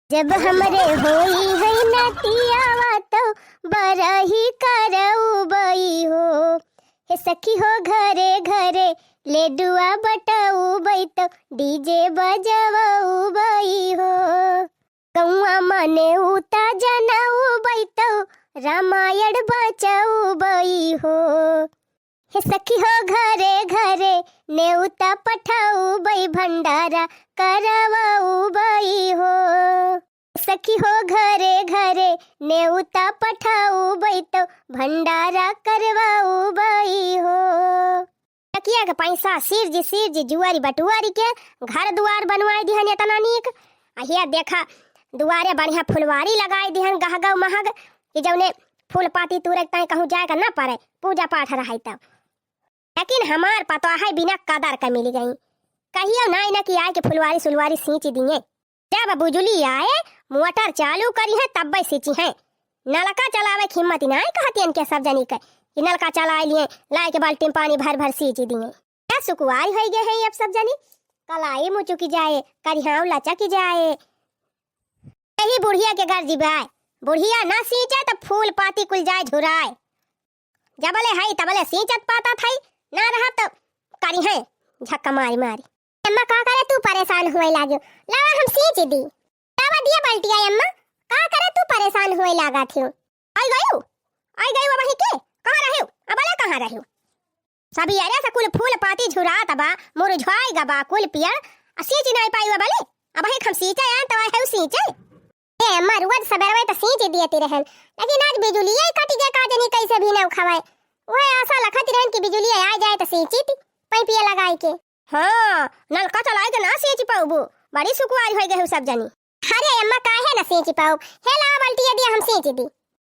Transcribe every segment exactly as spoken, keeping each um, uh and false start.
जब हमरे होई है नतियावा तौ बरही करउबई हो। हे सखी हो घरे घरे लेडुआ बटउबई तौ डीजे बजउबई हो। गौआ मने उता जनउबई तौ रामायण बचउबई हो। हे सखी हो घरे घरे नेउता पठउबई भंडारा करउबई हो। सखी हो घरे घरे नेउता पठउबई तौ भंडारा करउबई हो। टकिया के पैसा सिरजि सिरजि जुआरी बटुआरी के घर दुआर बनवाइ दिहन एतना नीक। आ हिया देखा दुआरे बढ़िया फुलवारी लगाइ दिहन गहगौ महग कि जौने फूल पाती तूरे के ताईं कहूँ जाए के न पड़े, पूजा पाठ रहै तौ। लेकिन हमार पतोहै बिना कदर के मिलि गई। कहियो नाई न कि आए के फुलवारी सुलवारी सींचि दिए। जब बुजुली आए, मोटर चालू करिहैं, तब्बै सींचिहैं। नलका चलावै के हिम्मत नाई कहतियन के सब जनी के कि नलका चलाइ लिहे, लाइ के बाल्टी में पानी भर भर सींचि दिए। का सुकुवार होइ गए हैं अब सब जनी, कलाई मुचुकि जाए, करिहाव लचकि जाए। यही बुढ़िया के गर्जी बाय, बुढ़िया न सींचे त फूल पाती कुल जाए झुराए। जबले हई तबले सींचत पातत हई, ना रहब त करिहैं झक्का मारी मारी। अम्मा का करे तू परेशान हुए लाग्यो, लावा हम सींचि दी। लावा दिया बल्टिया अम्मा, का करे तू परेशान हुए लागत हियो। आई गयू, आई गयू अबही के, कहाँ रह्यू, अबले कहाँ रह्यू? सबियरे से कुल फूल पाती झुरात बा, मुरझाइ गा बा कुल पियर, आ सींचि नाई पाई अबले, अबही हम सींचे आएन त आए हऊ सींचे। ए अम्मा, रोज सबेरवे त सींचि दियती रहन, लेकिन आज बिजुलिया ही कटि गए, का जनी कैसे भी ना उखावे। वह आशा लखत रहन कि बिजुलिया आ जाए त सींचित, पाइपिया लगाई के। हाँ, नलका चलाए के ना सींचि पउबू, बड़ी सुकुवारी होइ गए हो सब जनी। अरे अम्मा, काहे ना सींचि पाउब? हे लावा बल्टिया दिया, हम सींचि दी।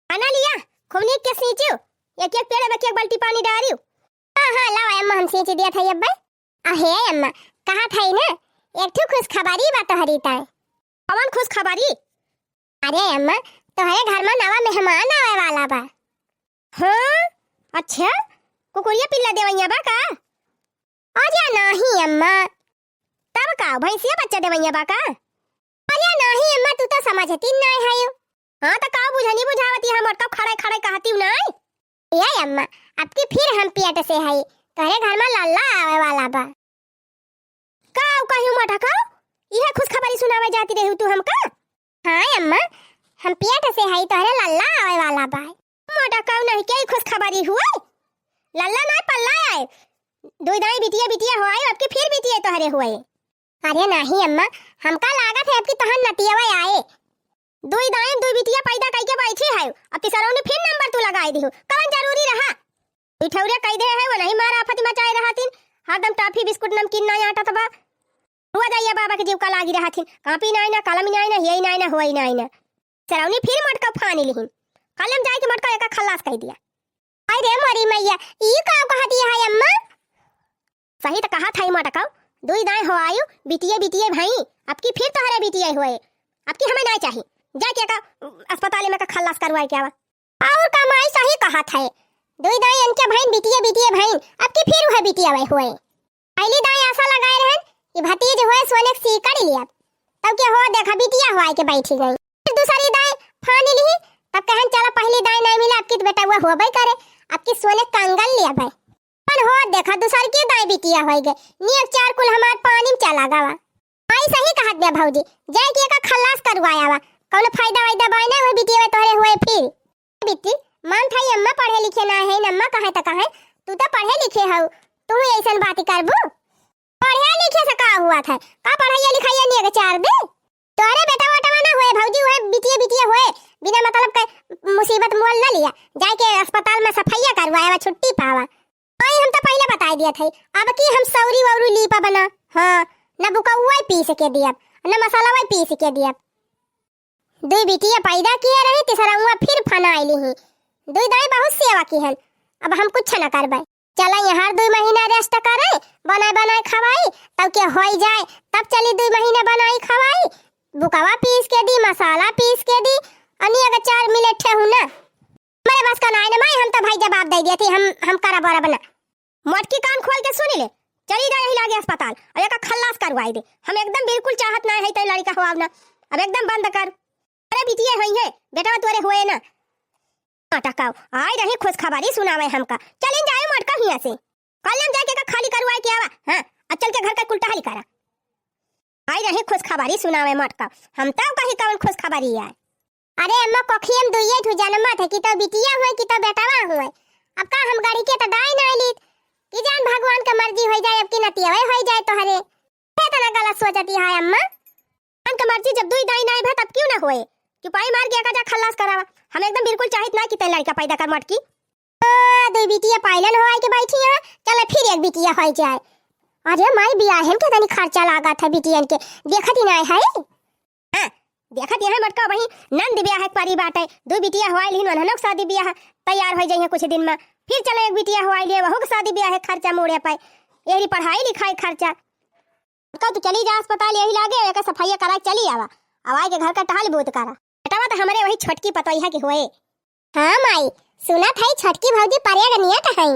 अना लिया, खूब नीक के सींचियो, एक एक पेड़ में एक एक बल्टी पानी डारियो। हाँ, हाँ, लावा अम्मा, हम सींचि दिया था अब्बे। अहे अम्मा, कहा था ना, एक ठो खुशखबरी बा तोहरी ताईं। कवन खुशखबरी? अरे अम्मा, तोहरे घर में नवा मेहमान आवे वाला बा। हाँ? अच्छा? कुकुरिया पिल्ला देवैया बा का? अरे नाहीं अम्मा। तब का, भैंसिया बच्चा देवैया बा का? अरे नाहीं अम्मा, तू तो समझती नाहीं हयू। हाँ, त का बुझनी बुझावती है, मोटका खड़े खड़े कहती नाहीं। ए अम्मा, अबकी फिर हम पेट से हई, तोहरे घर में लल्ला आवे वाला बा। का कहियो मोटका, इहे खुशखबरी सुनावे जाती रही तू हमका? हाँ अम्मा, हम पेट से हई, तोहरे लल्ला आवे वाला बा। मोटका नहीं के खुशखबरी हुए, लल्ला ना पल्ला आए, दुई दाई बिटिया बिटिया हो आए, अबकी फिर बिटिया तोहरे हुए। अरे नाहीं अम्मा, हमका लागत है अबकी तोहन नतियवे आए। दुई दाई दुई बिटिया पैदा कइके बैठी है, अब तिसरौनी फिर नंबर तू लगाई दिहू, कवन जरूरी रहा? ई ठौरे कई दे है, वो नहीं मारा आफत मचाए रहतिन, हरदम टॉफी बिस्कुट नमकीन ना आटत बा। रोज आइया बाबा के जीव का लागी रहथिन, कापी नाई ना, कलम नाई ना, हियई नाई ना, होई नाई ना। सरौनी फिर मोटका फानी लिहिन, कलम जाए के मोटका एका खल्लास कई दिया। आई रे मोरी मैया, ई का कहत है अम्मा? सही त कहत है मोटका, दुई दाई हो आयु, बिटिये बिटिये भई, अबकी फिर तोहरे बिटिये होए, अबकी हमें नाई चाही, जाके एका अस्पताल में का खल्लास करवाए के आवा। और का माई सही कहत है, दुई दाई इनके भईन बिटिये बिटिये भईन, अबकी फिर उहे बिटिये हुए। पहली दाई आशा लगाए रहन कि भतीज होए सोने के सीकड़ लिया, तब के हो देखा बिटिया हुआ के बैठी गई। फिर दूसरी दाई फानी ली, तब कहन चला पहली दाई नहीं मिला, अबकी तो बेटा हुआ होबे करे, अबकी सोने कंगन लिया भाई। पर हो देखा दूसर की दाई बिटिया होई गए, नियक चार कुल हमार पानी में चला गवा। आई सही कहत बे भौजी, जाए के एका खल्लास करवाया वा, कौनो फायदा वायदा बाय ना, वह बिटिया तोहरे हुए फिर। बिट्टी, मान था अम्मा पढ़े लिखे ना है, अम्मा कहे त कहे, तू तो पढ़े लिखे हऊ, तू ही ऐसन बात करबू? पढ़े लिखे से का हुआ था? का पढ़ाई लिखाई नियक चार दे? तोहरे बेटा वोटवा ना हुए भौजी, हुए बिटिया बिटिया हुए, बिना मतलब के मुसीबत मोल ना लिया, जाए के अस्पताल में सफाइया करवाया, छुट्टी पावा। आई हम तो पहले बताई दिया था, अबकी हम सौरी वौरी लीपा बना, हाँ, न बुकौआ पीस के दियब, न मसाला पीस के दियब। दुई बिटिया पैदा किए रही, तीसरा उआ फिर फनाई लिही। दुई दाई बहुत सेवा किहन, अब हम कुछ न करबे। चला यहाँ दुई महीना rest करे, बनाए बनाए खवाई, तब के होई जाए, तब चली दुई महीना बनाई खवाई। बुकवा पीस के दी, मसाला पीस के दी, अनी अगर चार मिनट ठेहू ना। हमरे बस का नाई न माई, हम तो भाई जवाब दे दिया थी, हम, हम करब वरब ना। मोटकी कान खोल के सुनी ले, चली जा यही लागे अस्पताल और एका खल्लास करवाई दे। हम एकदम बिल्कुल चाहत ना है तै लड़का हो आवना। अब एकदम बंद कर। अरे बिटिया होइहैं, बेटवा तोरे होए ना। मटकाओ, आइ रही खुशखबरी सुनावै हमका। चलिन जाए मटका हियाँ से। कल हम जाके का खाली करवाए के आवा, हाँ, अब चल के घर का कुल टहली करा। आइ रही खुशखबरी सुनावै मटका। हम तउ कही कउन खुशखबरी आए। अरे अम्मा, कोखिया म दुइये ठू जनमत है कि तउ बिटिया होए कि तउ बेटवा होए। अब का हम गढ़ी के त दाई नाहीं लीत कि जान भगवान क मर्जी होइ जाए, अब की नतियवे होइ जाए तोहरे। एतना गलत सोचति है अम्मा। भगवान क मर्जी जब दुइ दाई नाहीं भा तब क्यों ना होए? चुपाई मार के एका जा खल्लास करावा। हम एकदम बिल्कुल चाहित ना कि तैं लड़का पैदा कर मटकी। ओ, दुइ बिटिया पाइलन होए के बैठी हैं, चले फिर एक बिटिया होइ जाए। अरे माई, बियाहन के तनी खर्चा लागत है बिटियन के, देखत ही नाहीं है। हाँ, देखत यहाँ मटका वही नंद ब्याह के परी बाटे, दुइ बिटिया होए लिहिन, वनहनों के शादी ब्याह तैयार होइ जाइहैं कुछ दिन में, फिर चले एक बिटिया होए लिए, वहू के शादी ब्याह के खर्चा मोड़े पाए, एहरी पढ़ाई लिखाई खर्चा। मटका तू चली जा अस्पताल, यही लागे, एकर सफाइया करा के चली आवा, अब आए के घर का टहल बूत करा। बेटवा त हमरे वही छोटकी पतोहिया के होए। हाँ माई, सुनत है छोटकी भौजी परेग नियत है।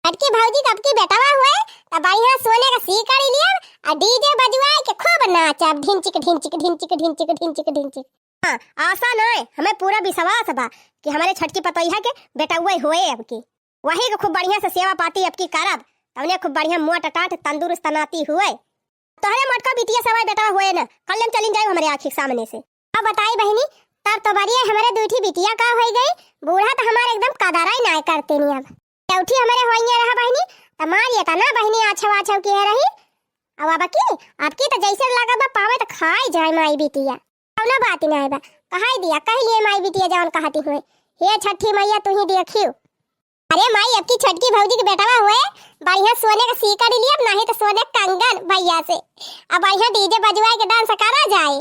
छोटकी भौजी क अब की बेटवा होए, त बढ़िया सोने क सीकड़ी लियब, आ DJ बजवाए के खूब नाचब, ढिंचिक, ढिंचिक, ढिंचिक, ढिंचिक, ढिंचिक, ढिंचिक। हाँ, आसा नाहीं, हमें पूरा विश्वास बा कि हमरे छोटकी पतोहिया के बेटवा होए अब की। वही के खूब बढ़िया से सेवा पाती अब की करब, तउने खूब बढ़िया मोट टाट तंदुरुस्त नाती होए। तोहरे मोटका बिटिया सवाई बेटवा होए ना, कल हम चलिन जाए हमरे आँखी के सामने से। अब बताई बहिनी, तब तो बरिया हमरे दुइ ठी बिटिया का होइ गई, बूढ़ा त हमारे एकदम कदरा ही नाय करते नी। अब चौथी हमरे होइया रहा बहिनी, त मार एतना बहिनी आछव आछव किहे रही। अब, अब की, अब की त जैसे लागत बा पावे त खाए जाए माई बिटिया। कौनो बात नाय बा, कहाई दिया, कह लिए माई बिटिया जौन कहती हुए। हे छठी मैया तू ही देखियो। अरे माई, अब की छोटकी भौजी के बेटवा होए, बढ़िया सोने क सीकड़ी लियब, नाहीं त सोने क कंगन भैया से। अब बढ़िया DJ बजवाए के dance करा जाए।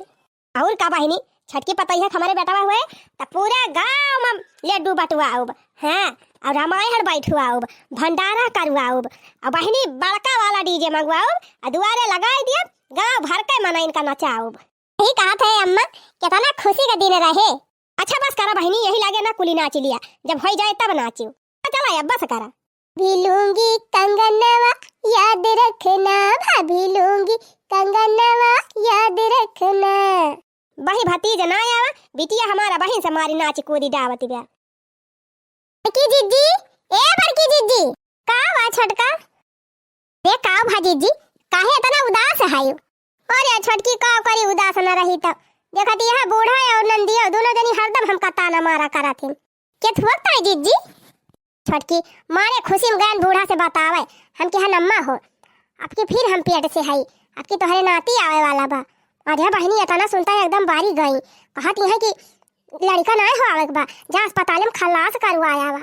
अउर का बहिनी, छोटकी पतोहिया के हमरे बेटवा होए, त पूरा गाँव में लड्डू बटवाउब, हाँ, अउर रामायण बैठवाउब, भंडारा करवाउब, अउर बहिनी बड़का वाला DJ मंगवाउब, अउर दुआरे लगाई दियब, गाँव भर के मनइन का नचाउब। यही कहत है अम्मा, केतना खुशी क दिन रहे। अच्छा बस करा बहिनी, यही लागे ना कुली नाच लिया, जब होइ जाए तब नाचू। चला अब बस करा। भाभी लूंगी कंगनवा याद रखना, भाभी लूंगी कंगनवा याद रखना। बही भतीज ना आवा, बिटिया हमारा बहिन से मारी नाच कूदी डावत बा। बड़की जिज्जी, ए बड़की जिज्जी, का बा छोटका? रे का भा जिज्जी, काहे एतना उदास है? अरे छोटकी का करी उदास न रही त, देखत यह बूढ़ा अउर नंदिया दुनो जनी हरदम हमका ताना मारा करत हिन। के थुअक ताई जिज्जी? छोटकी मारे खुशी में गयन बूढ़ा से बतावे, हम कहा नम्मा हो, अब की फिर हम पेट से हई, अब की तोहरे नाती आवे वाला बा। अरे बहिनी एतना सुनता है एकदम बारी गई, कहत यह कि लड़का नाय हो आवे के बा, जा अस्पताल में खलास करवाया बा।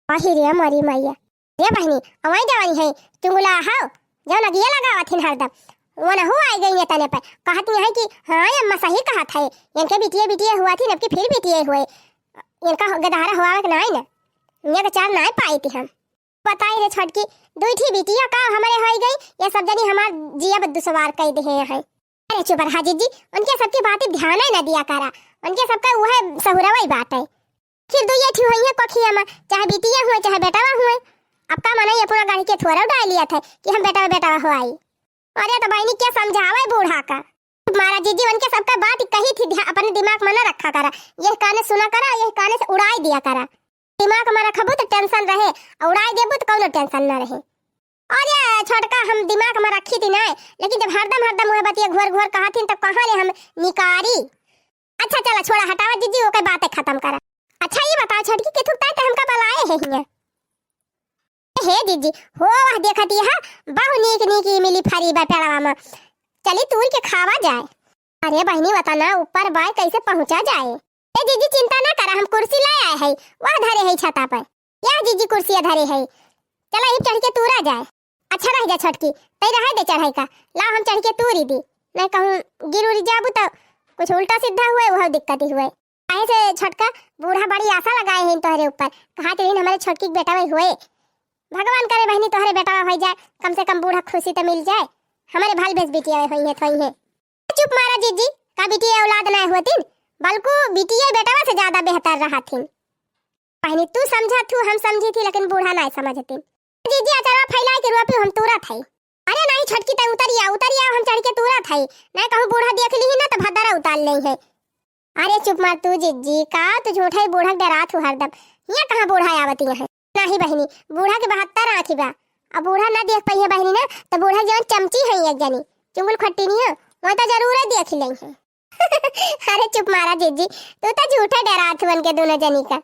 अहि रे मोरी मैया। रे बहिनी, अवई जवानी है, चुंगला हौ, जौन अगिया लगावत हिन हरदम। वनहु आई गई है तने पे। कहत नहीं है कि हाँ, अम्मा सही कहत है। इनके बिटिये बिटिये हुआ थी, नबकी फिर बिटिये हुए। इनका गदहरा हुआ के नाई न। इनके चार नाई पाई थी हम। बताई रे छोटकी, दुई ठी बिटिया का हमरे होई गई, ये सब जनी हमार जिया ब दुसवार कई देहे हैं। अरे चुप रहा जिज्जी, उनके सबके बात ध्यान ही न दिया करा, उनके सबका उहे सहुरवा ही बात है। फिर दुइये ठी होइहैं कोखिया मा, चाहे बिटिया हुए, चाहे बेटवा हुए। अब का मनई अपना गाड़ी के थोड़ा उड़ाई लिया था कि हम बेटवा बेटवा हो आई। अरे तो बहिनी के समझावे बूढ़ा का। मारा जिज्जी, उनके सबका बात कही थी, ध्या-, अपने दिमाग में न रखा करा, यह काने सुना करा, यह काने से उड़ाई दिया करा। दिमाग में रखबू तो tension रहे, और उड़ाई देबू तो कौनो tension न रहे। अरे छोटका, हम दिमाग में रखी थी ना, लेकिन जब हरदम हरदम वह बतिया घोर घोर कहा थी, तब कहाँ ले हम निकारी? अच्छा चला छोड़ा, हटावा जिज्जी, ओके बातें खत्म करा। अच्छा ये बताओ छोटकी, के थुकता है तो हमका बुलाए है हियाँ? हे जिज्जी, हो वह देखत यह बहु नीक नीक इमली फरी बा पेड़वा में, चली तूर के खावा जाए। अरे बहिनी, वतना ऊपर बाय कैसे पहुँचा जाए? ए जिज्जी, चिंता ना करा, हम कुर्सी ले आए है, वह धरे है छता पर। या जिज्जी कुर्सिया धरे है, चला इब चढ़ के तूरा जाए। अच्छा रह जा छोटकी, तई रहे दे चढ़ाई का, लाओ हम चढ़ के तूरी दी, नहीं कहूँ गिर उड़ जाबू तो कुछ उल्टा सीधा हुए, वह दिक्कत ही हुए। काहे से छोटका, बूढ़ा बड़ी आशा लगाए हैं तोहरे ऊपर, कहा तो हमारे छोटकी के बेटा में हुए। भगवान करे बहिनी तोहरे बेटा में हो जाए, कम से कम बूढ़ा खुशी तो मिल जाए, हमारे भल बेस बिटिया होई है, थोई है। चुप मारा जिज्जी, का बिटिया औलाद ना होतिन, बल्कु बिटिया बेटवा से ज्यादा बेहतर रहथिन। बहिनी तू समझा थू, हम समझी थी, लेकिन बूढ़ा ना समझतिन। जिज्जी अचरवा फैलाए के रोपी हम तुरत है। अरे नाहीं छोटकी, तै उतरि आ, उतरि आ, हम चढ़ि के तूरत हई। नाहीं कहूँ बूढ़ा देखि लिही ना त भद्दरा उतार लेइहैं। अरे चुप मार तू जिज्जी, का तू झूठै बूढ़ा के डरात हू हरदम। हियाँ कहाँ बूढ़ा आवत हियाँ है? नाहीं बहिनी, बूढ़ा के बहत्तर आँखी बा। अब बूढ़ा ना देख पइहैं बहिनी ना, त बूढ़ा जउन चमची हैं एक जनी, चुंगुल खट्टी नियो, वह त जरूर देखि लेइहैं। अरे चुप मारा जिज्जी, तू त झूठै डरात हू उनके दुनो जनी का।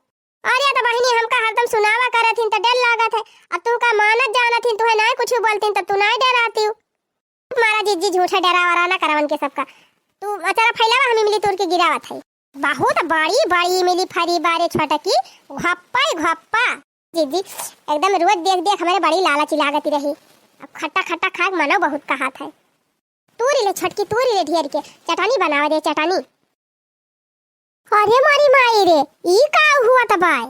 अरे त बहिनी, हमका हरदम सुनावा करत हिन त डर लागत है। अब तू का मानत जानत हिन, तुहैं नाहीं कुछ बोलतिन त तू नाहीं डरातिउ। चुप मारा जिज्जी, झूठै डरावा ना करवन के सबका। तू अचारा फैलावा, हम इमली तूर के गिरावत है। बहुत बड़ी बड़ी इमली फरी बारे छोटकी, घप्पा ही घप्पा। जिज्जी, एकदम रोज देख देख हमरे बड़ी लालची लागत रही। अब खट्टा खट्टा खाए के मनो बहुत कहत है। तूरी ले छोटकी, तूरी ले ढेर के, चटनी बनावे दे, चटनी। अरे मोरी माई रे, ई का हुआ त बाय?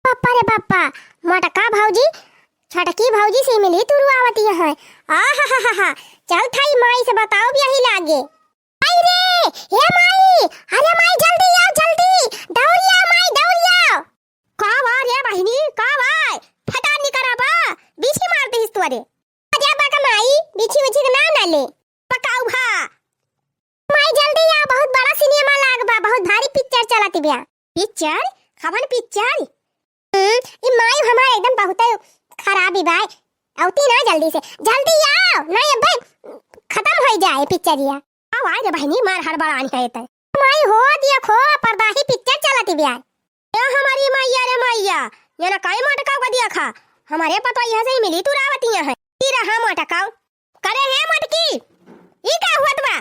बप्पा रे बप्पा, मोटका भौजी छोटकी भौजी से इमली तुरवावत है। आहाहाहा, चल थाई माई से बताओ यही लागे। माई रे, हे माई, अरे माई जल्दी आओ, जल्दी, दौड़ी आओ माई, दौड़ी आओ। का बा रे बहिनी, का बा? फटान निकरा बा, बीछी मार दिहिस तोरे। अरे बा का माई, बीछी उछी के नाम ना ले। पकाऊ भा। माई जल्दी आ, बहुत बड़ा सिनेमा लाग बा, बहुत भारी पिक्चर चलत बिया। पिक्चर? कवन पिक्चर? हम्म, ई माई हमार एकदम बहुते खराब ही बाय। औती ना जल्दी से, जल्दी आओ, नहीं अब्बे खतम होइ जाए पिक्चरिया। आओ आए रे बहिनी, मार हड़बड़ानी है तै। माई हो दिया खो, परदाही पिक्चर चलत बिया। ए हमारी मैया रे मैया, ये ना काई मोटकाऊ का दिया खा, हमारे पतोहिया से इमली तुरावतिया है। ई रहा मोटकाऊ। करे हे मोटकी, ई का हुआ बा?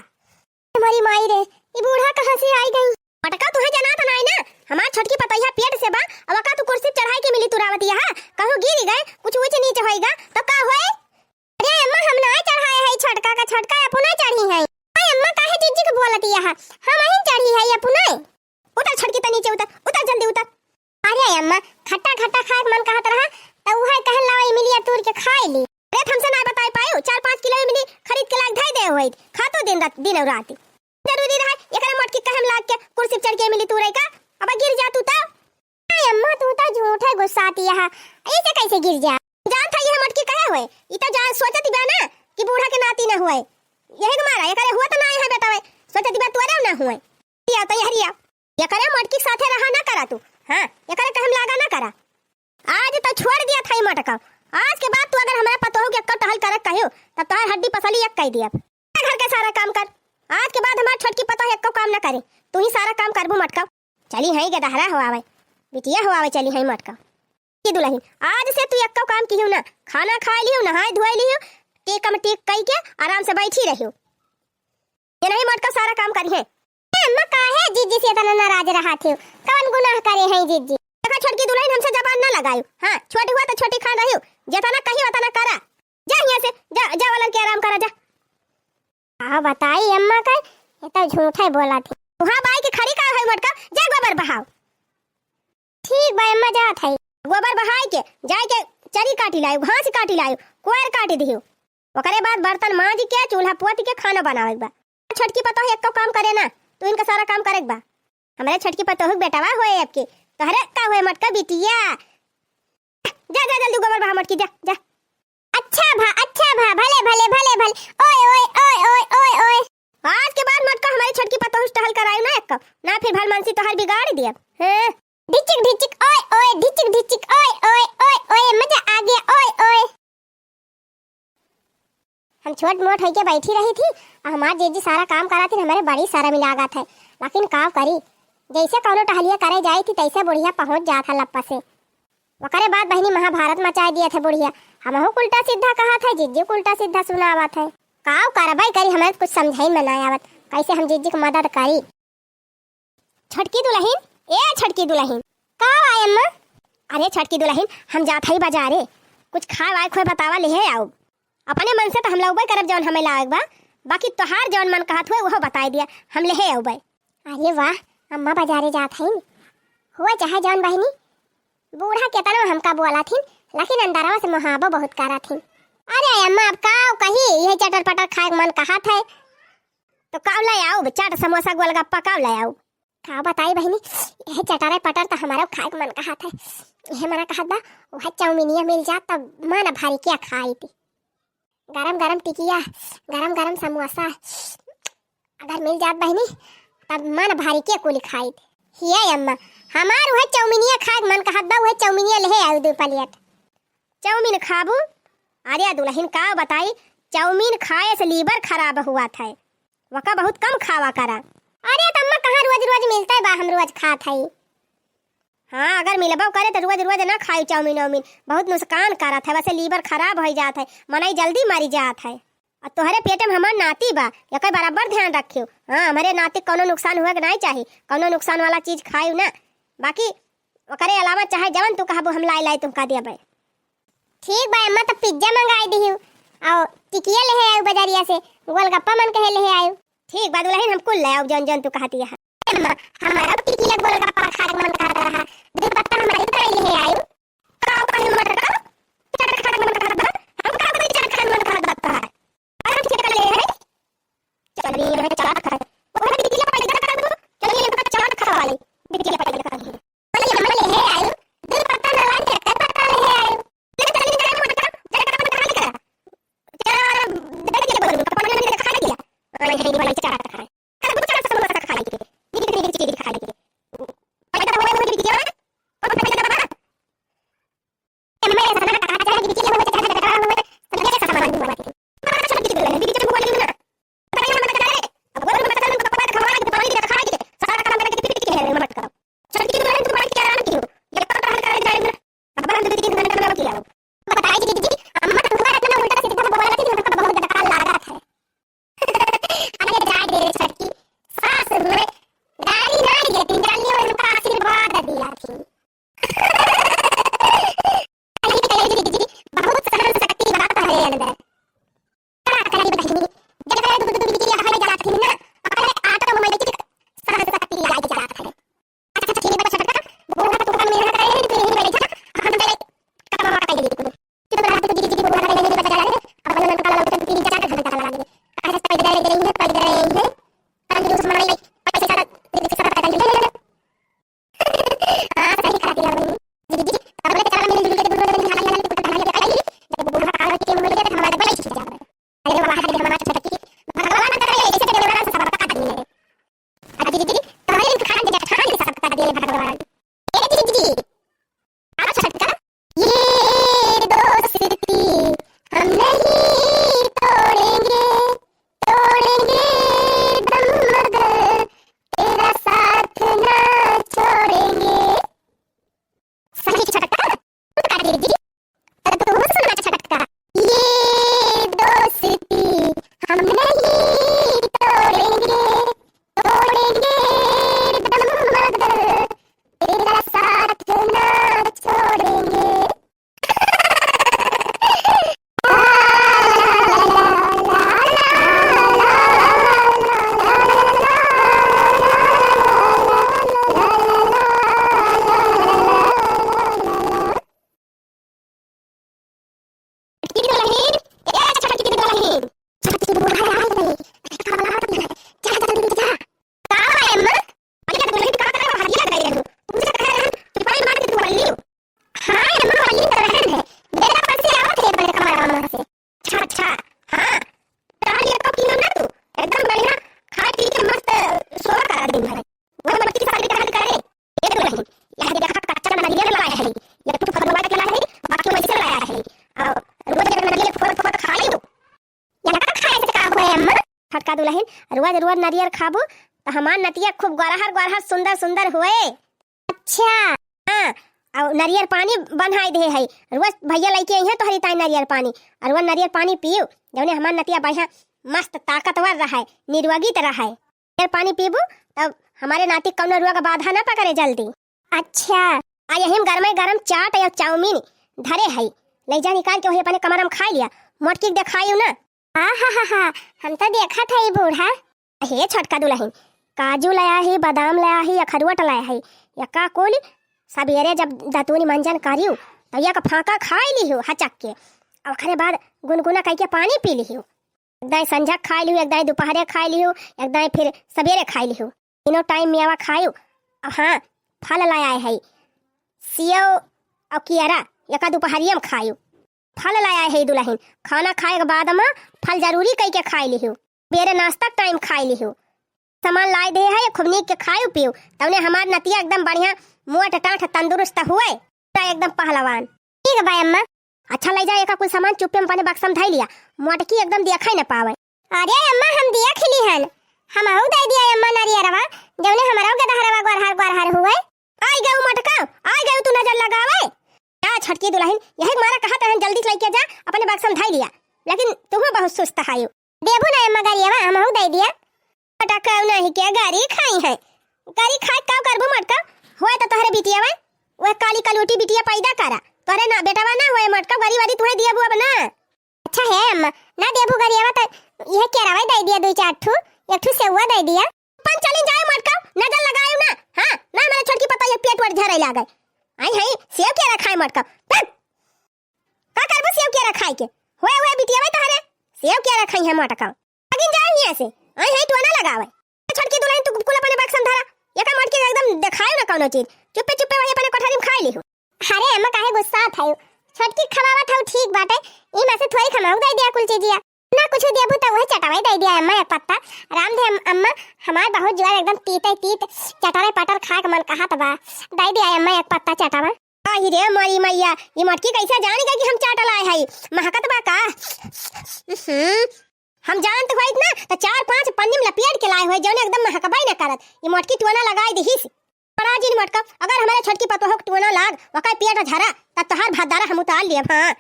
हमारी माई रे, ई बूढ़ा कहाँ से आई गई? मोटका तुहे जनात नाई ना, हमार छोटकी पतोहिया पेट से बा, अब का तू कुर्सी चढ़ाई के इमली तुरावतिया है? कहूँ गिर गए, कुछ ऊंच नीच होइगा, तो का होए? अरे अम्मा, हम ना चढ़ाए है छोटका का, छोटका अपने चढ़ी है। अरे अम्मा, काहे जिज्जी के बोलतिया है? हम ही चढ़ी है अपने। उतर छोटकी, त नीचे उतर, उतर, जल्दी उतर। अरे अम्मा, खट्टा खट्टा खाए के मन कहत रहा, त उहे कहन लावा इमलिया तूर के खाए ली। अरे, त हमसे ना बताए पायो, चार पाँच किलो इमली खरीद के लाग धई दे होइत, खातो दिन रात, दिन और रात। जरूरी रहा, एकरे मोटकी कहम लाग के कुर्सी पे चढ़ के इमली तूरे का, अब गिर जा तू त। अरे अम्मा, तू त झूठे गुस्साती है, ऐसे कैसे गिर जा? जान था ये मोटकी कहे हुए, ई त जा सोचत बा ना कि बूढ़ा के नाती ना हुए, यही के मारा, एकरे हुआ त ना है बेटा, सोचत बा तोरे ना हुए। या तो यहरिया, एकरे मोटकी के साथे रहा ना करा तू। हाँ, एकरे कहम लागा ना करा। आज तो छोड़ दिया था ई मोटका। आज के बाद तू अगर हमरा पतोहू के एक्को टहल करे कहियो, तब तोहार हड्डी पसली एक कई दियब। घर के सारा काम कर। आज के बाद हमार छोटकी पतोह एक्को काम ना करे, तू ही सारा काम करबू मोटका। चली हई गदहरा हो आवे, बिटिया हो आवे, चली हई मोटका। की दुलहिन, आज से तू एक्को काम किहू ना, खाना खाए लिहू, नहाए धोए लिहू, टेकम टेक कई के आराम से बैठी रहियो। ये नहीं मोटका सारा काम करिहे। ए अम्मा, काहे जिज्जी से इतना नाराज रहत हो? कवन गुनाह करे हैं जिज्जी? देखा छोटकी दुलहिन, हमसे जबान ना लगायो। हाँ, छोटी हुआ तो छोटी खान रहियो, जितना कही उतना करा। जा हियाँ से, जा, जा वालन के आराम करा, जा। का बताई अम्मा का, ये तो झूठे बोलत ही। वहाँ बाई के खड़ी का है मोटका, जा गोबर बहाओ। ठीक बा अम्मा, जात है। गोबर बहाई के, जाए के चरी काटी लायो, घास काटी लायो, कोयर काटी दियो। ओकरे बाद बर्तन मांज के, चूल्हा पोत के खाना बनावे के बा। छोटकी पतोह एक्को काम करे ना, तू इनका सारा काम करे के बा। हमरे छोटकी पतोह के बेटवा होए आपके, तोहरे का होए मोटका बिटिया। जा, जा, जल्दी गोबर बहा मोटकी, जा, जा। अच्छा भा, अच्छा भा, भले, भले, भले, भले। ओए, ओए, ओए, ओए, ओए, ओए। आज के बाद मोटका हमारी छोटकी पतोह से टहल करायो ना एक्को, ना फिर भलमानसी तोहर बिगाड़ दियब। हाँ। ढिचिक, ढिचिक, ओए, ओए, ढिचिक, ढिचिक, ओए, ओए, ओए, ओए, मजा आ गया, ओए, ओए। हम छोट मोट होइके बैठी रही थी, आ हमार जीजी सारा काम कराती, हमरे बड़ी शर्म लागत है, लेकिन का करी, जैसे कौनो टहलिया करे जाई थी, तैसे बुढ़िया पहुँच जात है लप्पा से। ओकरे बाद बहिनी महाभारत मचाए दिए थे बुढ़िया, हमहू उल्टा सीधा कहत है, जीजी उल्टा सीधा सुनावत है। का करबै करी, हमें कुछ समझाई में ना आवत, कैसे हम जीजी की मदद करी। छोटकी दुलहिन, ए छोटकी दुलहिन। का बा अम्मा? अरे छोटकी दुलहिन, हम जात हई बाजारे, कुछ खाए वाए खोए बतावा लेहे आउब। अपने मन से तो हम लउबे करब जौन हमें लावे के बा, बाकी तोहार जौन मन कहत हुए उहो बताए दिया, हम लेहे आउबे। अरे वाह, अम्मा बाजारे जात हईन। हुआ चाहे जौन बहिनी, बूढ़ा केतनो हमका बोलत हिन, लेकिन अंदरवा से मोहाबो बहुत करत हिन। अरे अम्मा, अब का कही, यही चटर पटर खाए के मन कहत है। तो का ले आउब? चाट, समोसा, गोलगप्पा का ले आउब? का बताई बहिनी, यह चटरे पटर तो हमारा खाए के मन कहत है। यह मना कहत बा, वह चाउमीनिया मिल जात तब मन भर के खाई थी। गरम गरम टिकिया, गरम गरम समोसा अगर मिल जात बहिनी, तब मन भरि के कुल खाइत। हिये अम्मा, हमार उहे चौमिनिया खाए के मन कहत बा, उहे चौमिनिया लेहे आउ दू प्लेट। चौमिन खाबू? अरे दुलहिन, का बताई, चौमिन खाए से liver खराब हुआ था, वका बहुत कम खावा करा। अरे त अम्मा, कहाँ रोज रोज मिलत बा, हम रोज खात हई। हाँ, अगर मिलबो करे त रोज रोज ना खाई चौमिन औमिन, बहुत नुकसान करत है, वसे liver खराब होइ जात है, मनई जल्दी मरि जात है। अउर तोहरे पेटे में हमार नाती बा, एकर बराबर ध्यान रखियो। हाँ, हमरे नाती क कउनो नुकसान हुए के नाहीं चाही, कउनो नुकसान वाला चीज खाइउ ना। बाकी ओकरे अलावा चाहे जवन तू कहबू, हम लाई लाई तुमका देबे। ठीक बा अम्मा, त पिज्जा मंगाई दिहिउ, अउर टिकिया लेहे आइउ बजरिया से, गोलगप्पा मन कहे लेहे आइउ। ठीक बा दुलहिन, हम कुल ले आउब जौन जौन तू कहती है। अम्मा, हमारा टिकिया गोलगप्पा खाए के मन करत रहा, दू पत्ता हमारी तरह लेहे आइउ। का कहे मन करत? चाट खाए के मन करत बा? हम का कोई चाट खाए के मन करत बा? अरे हम चाट ले है। चल भी ये चाट खाए। वो भी टिकिया पहले कर दो। चल ये इनका चाट खा वाली। टिकिया पहले कर दो। पहले हम लेहे आइउ, दू पत्ता ना लाई, एक पत्ता लेहे आइउ। ले चल ये चाट मत कर, चाट मत खा ले कर। चल, दे दिया बोल, कपड़ा में खा लिया। और ये वाली चाट खाए। बताई दीदी, अम्मा तो तुम्हारा इतना उल्टा सीधा बोला करती थी, हमको बहुत बेकार लागत है। अरे जाए दे रे छोटकी, सास हुए, गाली ना देती, जल्दी में हमका आशीर्वाद दिया थी। अरे दीदी, बहुत सहन शक्ति बा तोहरे अंदर। का करी बहिनी, जब तक दू दू दू दू के हमारे जात थी ना, अपने आटा तो मोबाइल की सहन शक्ति आई जात है। अच्छा, ठीक बा छोटका, बूढ़ा तो तुमका मेहनत करे है, तू यहीं बैठा, हम पहले कपड़ा वपड़ा कटाई दे दे। तू तो रात को दीदी, दीदी, बूढ़ा करे, दीदी, बचा ले, अब बोलो, उनका लौटे, तीन चार घंटा लगा दे। आज पैदल रह गई है, पैदल रह गई है। कल जो हमारे पैसे सारा, दीदी, सारा पैदल ले ले। हाँ, सही कहा दिया बहनी। दीदी, दीदी, अब बोले, चलो, मिल जुल के बूढ़ा वाला दिन खाना, खाना, खाना, खाना, खाना, जब बूढ़ा काल के मुड़ गया, तो हमारा बड़ा खींच जाता है। अरे वाह रे हमार छोटकी, भगवान करे ऐसे देवरा से सबका काट दिए। अरे दीदी, दीदी, तोहरे इम्तिहान दे, ठान दे सबका दिए भगवान। ए दीदी, दीदी, आओ छोटका। ये दोस्ती हम नहीं तोड़ेंगे, तोड़ेंगे दम मगर तेरा साथ ना छोड़ेंगे। सही छोटका, तू तो काट दे दीदी। तब तो बहुत सुनना छोटका। ये दोस्ती हम नहीं तोड़ेंगे, तोड़ेंगे दम मगर तेरा साथ ना छोड़ेंगे। छोटकी दुलहिन, ए छोटकी दुलहिन। छोटकी दुलहिन, जा, जा, जल्दी जा। का है अम्मा? अरे दुलहिन, का करे हो? हल्ला कर रही हो। तुमसे कह रहे हैं, चुपाई मार के तू बोल लियो। हाँ अम्मा, बोल लियो तो रहन है। मेरे पास से आवत है बड़े कमरा में से। अच्छा, अच्छा, हाँ। टहल ये तो पीना ना तू, एकदम बढ़िया खाए पी के मस्त सोवा करा दिन भर। वो मटकी सारी टहल करे। ये तो नहीं, यहाँ देखा कच्चा नरियल लाया है, ये तो फलवा के लाया है, बाकी वैसे लाया है। और रोज अगर नरियल फोड़ फोड़ खा ले तो, ये ना खाए से का हुए अम्मा? छोटका दुलहिन, रोज रोज नरियल खाबू तो हमार नतिया खूब गोरहर गोरहर सुंदर सुंदर हुए। अच्छा। हाँ, और नरियर पानी बनाई दे है, रोज भैया लेके आई है तोहरी ताई नरियर पानी, और वो नरियर पानी पियो, जौने हमार नतिया बढ़िया मस्त ताकतवर रहे, निरोगित रहे। नरियर पानी पीबू तब हमारे नाती कौनो रोग बाधा ना पकड़े जल्दी। अच्छा। आ यही में गरमे गरम चाट या चाउमीन धरे है, ले जा निकाल के वही अपने कमरा में खा लिया, मोटकी के देखाई ना। हाँ, हाँ, हाँ, हाँ, हम तो देखत हई बूढ़ा। हे छोटका दुलहिन, काजू लाया ही, बादाम लाया ही, अखरोट लाया ही, यका कुल सबेरे जब दतुनी मंजन करियो, तो यक फाका खाई लिहियो हचक के, और ओकरे बाद गुनगुना कइके पानी पी लिहियो। एक दाई संझा खाई लिहियो, एक दाई दोपहरे खाई लिहियो, एक दाई फिर सबेरे खाई लिहियो। तीनों टाइम मेवा खाइयो। और हाँ, फल लाया है, सेव और कियरा, यका दोपहरिया में खाइयो। फल लाया है दुलहिन, खाना खाए के बाद मा फल जरूरी कई के खाए लिहू, बेरे नाश्ता टाइम खाए लिहू। सामान लाए दे है, खूब नीक के खायू पीयू, तउने हमार नतिया एकदम बढ़िया मोट टाठ तंदुरुस्त हुए, पूरा एकदम पहलवान। ठीक बा अम्मा। अच्छा, ले जा एका कुल सामान चुप्पे में अपने बक्सा में धई लिया, मोटकी एकदम दिया खाई न पावे। अरे अम्मा, हम दिया खिली हन, हमहू दे दिया अम्मा नरियरवा, जौने हमरो गदहरवा गोरहर गोरहर हुए। आई गऊ मोटका, आई गऊ तू नजर लगावे। का छोटकी दुलहिन, यही मारा कहत रहन जल्दी से लेके जा, अपने बक्सा में धई लिया, लेकिन तुहू बहुत सुस्त हायू। देबू ना अम्मा गरियवा, हमहू दे दिया। मोटका नहीं के गरी खाई है, गरी खाए का करबू मोटका, होए तो तोहरे बिटिया वै, वह काली कलूटी बिटिया पैदा करा, तोहरे ना बेटवा ना होए मोटका, गरी वरी तुहे दिया बुआ ना। अच्छा है अम्मा, ना देबू गरियवा त यह केरावा दे दिया दो चार ठू, एक ठू सेवा दे दिया। अपन चली जाए मोटका, नजर लगायू ना। हाँ, ना मेरे छोटकी पता ये पेट वेट झरे लागे। आई है सेव केरा खाए मोटका। पक! का करबू सेव केरा खाए के? होए होए बिटिया वै तोहरे सेव केरा खाई है मोटका। अगिन जाए हियाँ से, आई है टोना लगावे। छोटकी दुलहिन तू कुल अपने बक्सा में धरा, एका मोटकी एकदम देखायू ना कौनो चीज, चुप्पे चुप्पे वही अपने कोठरी में खाए लिहू। अरे अम्मा, काहे गुस्सात हऊ? छोटकी खवावत हऊ, ठीक बाटे, ई में से थोड़ी खमाऊ दे दिया कुल चीजिया। ना कुछ देबू त वही चटावे दे दिया अम्मा एक पत्ता। राम दे अम-, अम्मा, हमार बहुत जुआर एकदम तीते तीत, चटरे पटर खाए के मन कहत बा, दे दिया अम्मा एक पत्ता चटावा। आही रे मोरी मैया, ई मोटकी कैसे जान गई कि हम चाटल आए हई? महकत बा का? उहुं, हम जानत होइत ना त चार पांच पन्नी में लपेट के लाए होइत, जौने एकदम महकबे न करत। ई मोटकी टोना लगाई दिहिस। बड़ा जिन मोटका, अगर हमारे छोटकी पतोह के टोना लाग, ओकर पेट झरा, तब तोहार भद्दारा हम उतार लियब। हाँ,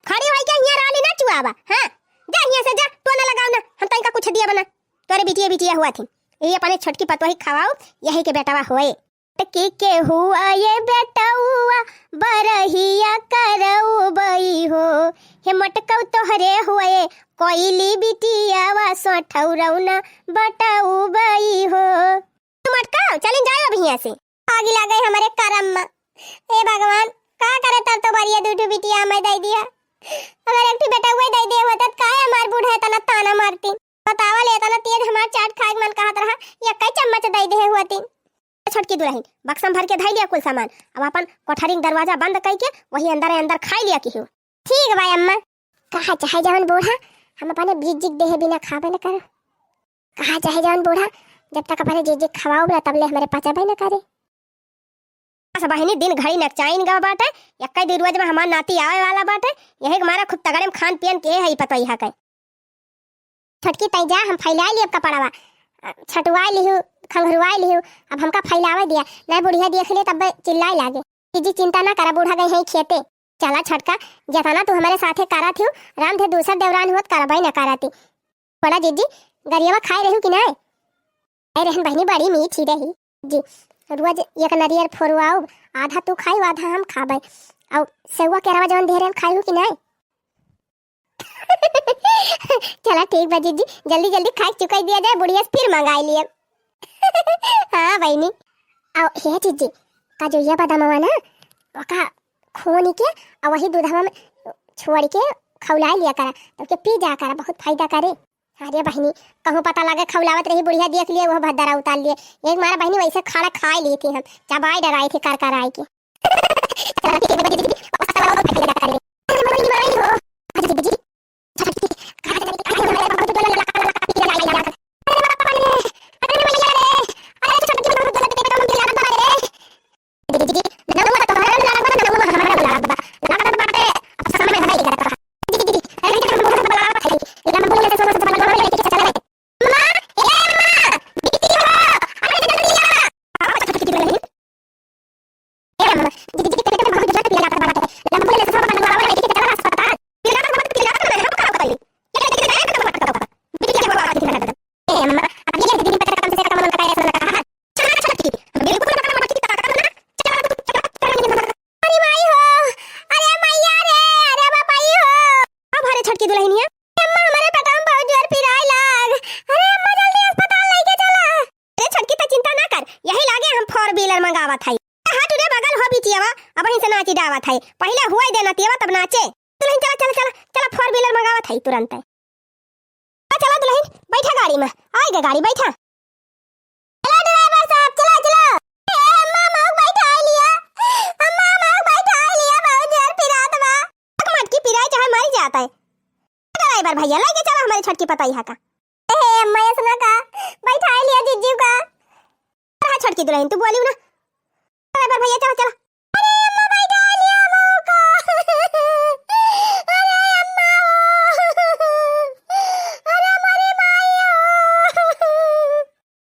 खड़ी होई के हियाँ राली ना चुआवा। हाँ, जा हियाँ से जा, टोना लगाओ ना, हम तनिका कुछ दिया बना। तोरे बिटिया बिटिया हुआ थी, यही अपने छोटकी पतोही खवाओ, यही के बेटवा होए। की के हुआ ये बेटउआ, बरहिया करउबई हो। हे मोटकऊ तोहरे हुए, कोइली बिटियावा सोठौरौना बटउबई हो। मोटकऊ, चलिन जाए अब हियाँ से। आगी लागे हमरे करम में। हे भगवान, का करे तब तो बरिया दू ठू बिटिया मैं दे दिया। अगर एक ठू बेटउआ दे दिया होता, त काहे हमार बूढ़ा इतना ताना मारती? बतावा ले, इतना तेज हमार चाट खाए के मन कहत रहा, या कई चम्मच दे दे होती। छोटकी दुलहिन, बक्सा में भर के धई लिया कुल सामान। अब अपन कोठरी के दरवाजा बंद कई के वही अंदर अंदर खाई लिया किहू। ठीक बा अम्मा। कहा चाहे जवन बूढ़ा, हम अपने जीजी के देहे बिना खाबे न करो। कहा चाहे जवन बूढ़ा, जब तक अपने जीजी के खवाओ ना, तब ले हमरे पचबे न करे। बस बहिनी, दिन घड़ी नकचाइन गवा बाटे, एक्के दुइ रोज में हमार नाती आवे वाला बाटे, यही के मारा खूब तगड़े में खान पियन के है पतोहिया के। छोटकी तई जा, हम फैलाए लियब कपड़वा। अ, छटुआए लिहू, खंघरुआए लिहू, अब हमका फैलावे दिया, नहीं बुढ़िया देख ले तब चिल्लाए लागे। जीजी चिंता ना करा, बूढ़ा गई है खेते। चला छोटका, जेतना तू हमरे साथे करा थियू, राम धे दूसर देवरान होत करबई न करा ती। बोला जीजी, गरियवा खाए रहू कि नहीं? ए रहन बहिनी बड़ी मीठी रही। जी, रोज एक नरियर फोरवाउब, आधा तू खाई, आधा हम खाबे। अउ सेवा केरवा जवन देहरन खाई हो कि नहीं? चला ठीक बा जीजी, जल्दी जल्दी खाए चुकाई दिया जाए, बुढ़िया से फिर मंगाई लिए। हाँ बहिनी। अउ हे जीजी, का जो ये बदामवा ना, ओका खोनी के, अउ वही दूधवा में छोड़ के खौलाई लिया करा, तब के पी जा करा, बहुत फायदा करे। अरे बहिनी, कहूँ पता लगे खौलावत रही बुढ़िया, देख लिए, वह भद्दरा उतार लिए। एक मारा बहिनी वैसे खाड़ा खाए ली थी हम, चबाए डराई थी कर कर आए के। अरे माई हो, अरे मैया रे, अरे बाप आई हो। अब हरे छोटकी दुलहिनिया, अम्मा हमारे पेटवा में बहुत जोर पिराए लाग। अरे अम्मा जल्दी अस्पताल लेके चला। अरे छोटकी त चिंता ना कर, यही लागे हम four wheeler मंगावत हई। हट रे बगल हो बिटियावा, अबहीं से नाची डावत हई। पहिले हुआ ही देना तियावा तब नाचे। दुलहिन चला, चला, चला, चला four wheeler मंगावत हई तुरंत। आ, चला दुलहिन, बैठा गाड़ी में, आइगे गाड़ी, बैठा। चला driver साहब, चला, चला। ए, अम्मा, मऊ बैठा लिया। अम्मा, मऊ बैठा लिया, बहुत जोर पिरात बा। मटकी पिराए चाहे ये लेके चला हमरे छोटकी पतोहिया का। ए अम्मा, ऐसना का? बैठाई लिया जिज्जी का। हाँ छोटकी दुलहिन, तू बोलिउ ना। अरे पर भैया, चला, चला। अरे अम्मा, बैठाई लिया मौका। अरे अम्मा ओ। अरे मोरी माई ओ।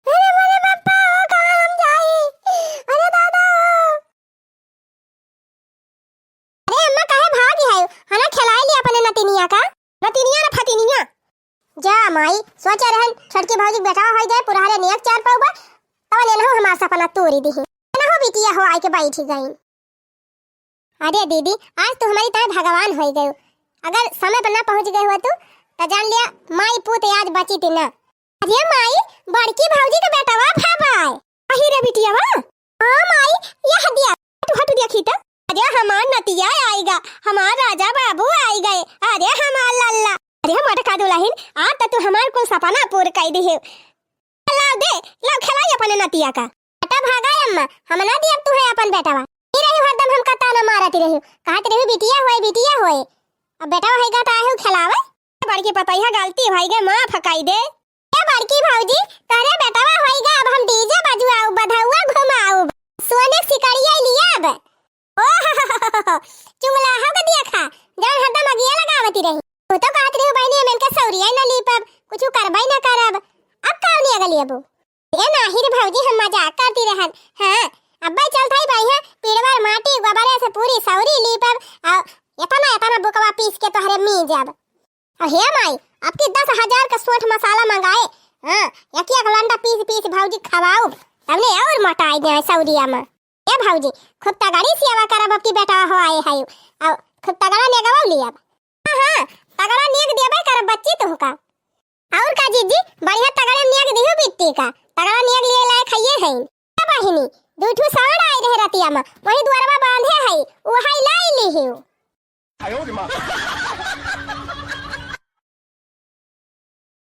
अरे मोरे बप्पा ओ, कहाँ हम जाई? अरे दादा ओ। अरे अम्मा, काहे भागी है? हना खेलाई ली अपने नतिनिया का? नतिनिया ना फतिनिया। जा माई, सोचे रहन छोटकी भौजी के बेटवा होइ जाए, पुरहरे नियक चार पउबा, तब लेनहु हमार सपना तोरी दिही। एनहु बिटिया हो आइके बैठी गइन। अरे दीदी, आज तू हमरी ताईं भगवान होइ गयू। अगर समय पर ना पहुँच गए हुआ तू, त जान लिया माई पूत आज बची थी ना। अरे माई, बड़की भौजी के बेटवा भावा है। अही रे बिटियावा। हाँ माई, यह दिया। हटू, हटू देखी त। अरे हमार नतिया आइगा, हमार राजा बाबू आइ गए। अरे हमार लल्ला। अरे मोटका दुलहिन, आज त तू हमार कुल सपना पूर कइ दिहे। लाव दे, लाव खेलाई अपने नतिया का। बेटा भागा अम्मा, हम ना दियब तुहे अपन बेटवा। ई रही हरदम हमका ताना मारत रही, कहत रही बिटिया होए, बिटिया होए। अब बेटवा होइगा त आए हो खेलावे। बड़की पतोहिया गलती होइगा, माफ कइ दे। ए बड़की भौजी, तोहरे बेटवा होइगा, अब हम डीजे बजवाउब, बधौआ घुमाउब, सोने के सिकड़िया लियाब। ओ चुगलाहो के देखा, जौन हरदम अगिया लगावती रही। तू तो कहत रही बहिनी, हम इनके सौरिया न लीपब, कुछ करबे न करब। अब का नियग लेबू? ए नाही रे भौजी, हम मजाक करती रहन। हाँ, अब्बे चलत हई बढ़िया, पीड़वर माटी गोबरे से पूरी सौरी लीपब, और इतना, इतना बुकवा पीस के तोहरे मीजब। और हे माई, अब की दस हजार का सोंठ मसाला मंगाए, हाँ, एक एक लंडा पीस पीस भौजी खवाउब, तबने और मोटाई जाए सौरिया में। ए भौजी, खूब तगड़ी सेवा करब, अब की बेटवा हो आए है, और खूब तगड़ा नेगवा लियब। हाँ, हाँ, तगड़ा नेग देबे करब बच्ची तुहका। और का जीजी, बढ़िया तगड़ा नेग दिहु बिट्टी का, तगड़ा नेग लिए लायक हइये है। ए बहिनी, दू ठू साँड़ आए रहे रतिया में, वही दुआरवा बांधे है, उहाई लाई लिहिउ।